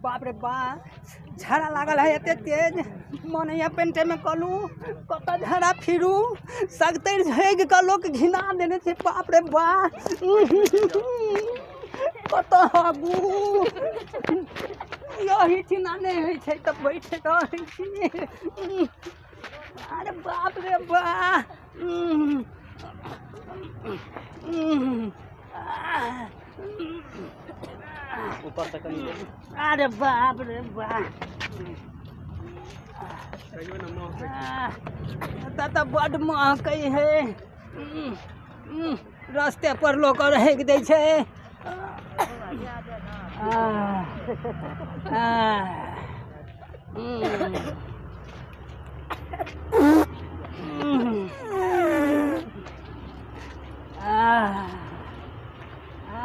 बाप रे बा, झाड़ा लागल है एते तेज, मन यहाँ पेंटे में कलू कत झाड़ा फिरू सगतरि झगि कऽ लोक घिना देने छै। बाप रे बा, कत हगू यही ठिना नहि होइ छै तऽ बैठ रहै छी। अरे बाप रे बा, ऊपर तक। अरे बाप रे बा, तऽ बड महकै है। रस्ते पर लोक हेक दै छै।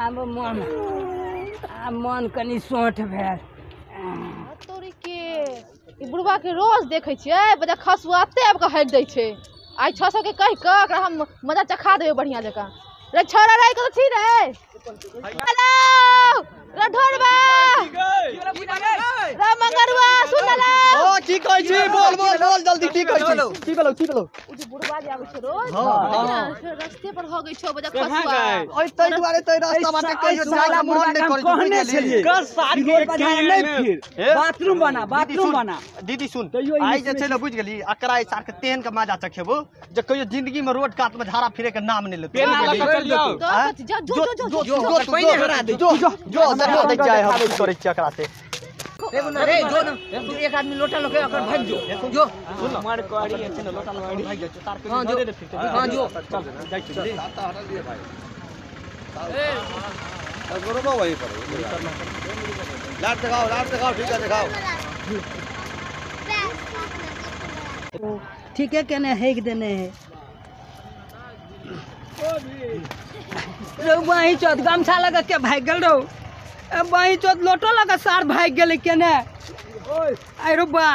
आब मन, आब मन कनि सोंठ भेल। तोरी के ई बुढ़वा के रोज देखै छियै, बजा खसुआ एते आबि कऽ हटि दै छै। आइ 600 के कहि कऽ एकरा हम मजा चखा देबै बढ़िआँ जकाँ। रे छोरा रे, कतऽ छी रे? हेलो रे ढोरबा रे मंगरुआ, सुन ले। हां की कहै छी? बोल बोल बोल जल्दी, की कहै छी? की भेलौ, की भेलौ? उ जे बुढ़वा जे आबै छै रोज, हां रस्ते पर हगै छौ बजा खसुआ। ओइ तै दुआरे तै रास्ता बाटे कहियो जाय के मन नै करै छै। कहने छलियै कस सार रोड पर नहीं फिर, बाथरूम बना, बाथरूम बना। दीदी सुन, आइ जे छै ने बुझि गेली, अकरा ई सार के तेहन के मजा चखेबो जे कहियो जिंदगी में रोड कात में झाड़ा फिरे के नाम नै लेतौ। जो जो जो जो जो पहिने हरा दे, जो जो देखो दै छै, हम की करै छियै एकरा से। रे मुन्ना रे, जो न तू एक आदमी लोटा लके ओकर भाग जो, जो सुन मार करी छै ने, लोटा लके भाग जाइ छै तार के धरे ने फिरते। हां जो, चल जाइ छी। भाई ए बरोबर वहीं पर लाट दिखाओ, लाट दिखाओ, ठीक है दिखाओ। ठीके केने हेक देने है। रौ बाही चौथ गमछा लगा के भागि गेल रौ, बाही चौथ लोटो लगा सार भागि गेलै केने। आइ रौ बा,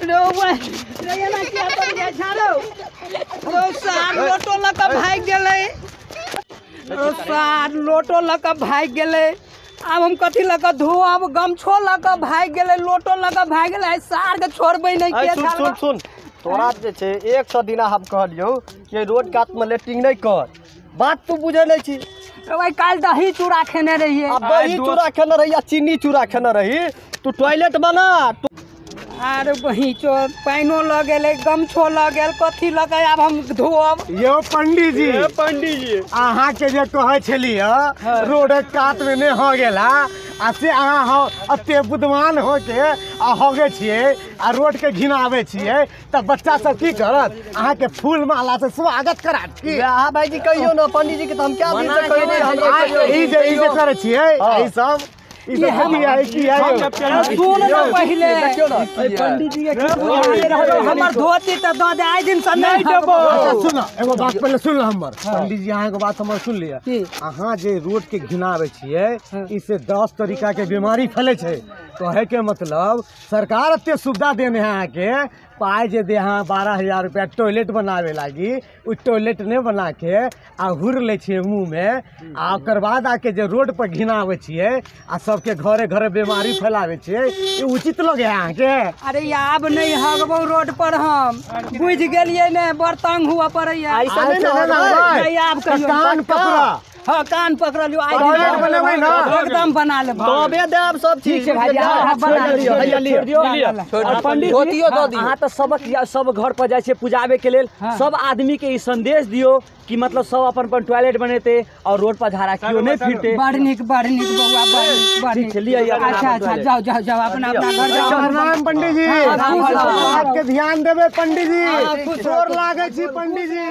रौ बा रे, एना किया कर जाइ छा रौ? रौ सार लोटो लऽ कऽ भागि गेलै, रौ सार लोटो लऽ कऽ भागि गेलै। आब हम कथी लऽ कऽ धोअब? गमछो लऽ कऽ भागि गेलै, लोटो लऽ कऽ भागि गेलै, आइ सार के छोड़बै नहि। के सुन सुन सुन, तोरा जे छै 100 दिना हम कहलियौ कि रोड कात में लेटरिन नहि कर, बात तू बुझै नहि छी। भाई काल्हि दही चूड़ा खेने रहियै। आ दही चूड़ा खेने रही आ चीनी चूड़ा खेने रही, तू टॉयलेट बना। अरे बही चो पानिओ लऽ गेलै, गमछो लऽ गेल, कथी लऽ के आब हम धोअब? यौ पंडीजी, पंडीजी अहाँ के जे कहै छलियै रोड कात में नहि हो गेला, आ से अहाँ एते बुद्धिमान होके आ होगे छियै आ रोड के घिनाबै छियै, तऽ बच्चा सब की करत? अहाँ के फूल माला से स्वागत करात की? अहाँ भाईजी कहियो ने पंडीजी के, तऽ हम क्या दिन से कहियो ई जे ई जे करै छियै ई सब, ई सब की है, की है? सुन न पहिले पंडीजी के, हमर धोती तऽ दऽ दे, आइ दिन से नहि देबो। अच्छा सुन, एगो बात पहिले सुन ल हमर पंडीजी, अहाँ एगो बात हमर सुन लिअ। अहाँ जे रोड के घिनाबै छियै, इससे 10 तरीका के बीमारी फैले छै। कहे के मतलब सरकार एते सुविधा देने है अहाँके, पाइ जे दे अहाँ 12,000 रुपया टॉयलेट बनावे लागी, उ टॉयलेट नहि बना के आ हुर लै छियै मुँह में, आ ओकर बाद आके जे रोड पर घिनाबै छियै आ सबके घरे घरे बीमारी फैलाबै छियै, ई उचित लगे अहाँके? अरे आब नहि हगबौ रोड पर, हम बुझि गेलियै ने, बड़ तंग हुआ पड़ैया। ऐसा नहि ने हगबै। आब कहियो कान पकड़ा, हाँ कान पकड़लियो, आइ टॉयलेट बनेबै ने, एकदम बना लेबै, तबे देब सब चीज। ठीक छै भाईजी, अहाँ बना लिअ, छोड़ पंडीजी अहाँ तऽ सबक सब घर पर जाइ छियै पुजाबे के लेल, सब आदमी के ई संदेश दियौ कि मतलब सब अपन अपन टॉयलेट बनेतै और रोड पर झाड़ा केओ नहि फिरतै। बड़ नीक, बड़ नीक बौआ, बड़ नीक, बड़ नीक। अच्छा अच्छा, जाओ जाओ जाओ, अपना अपना घर जाओ। प्रणाम पंडीजी, बात के ध्यान देबै पंडीजी, गोर लागै छी पंडीजी।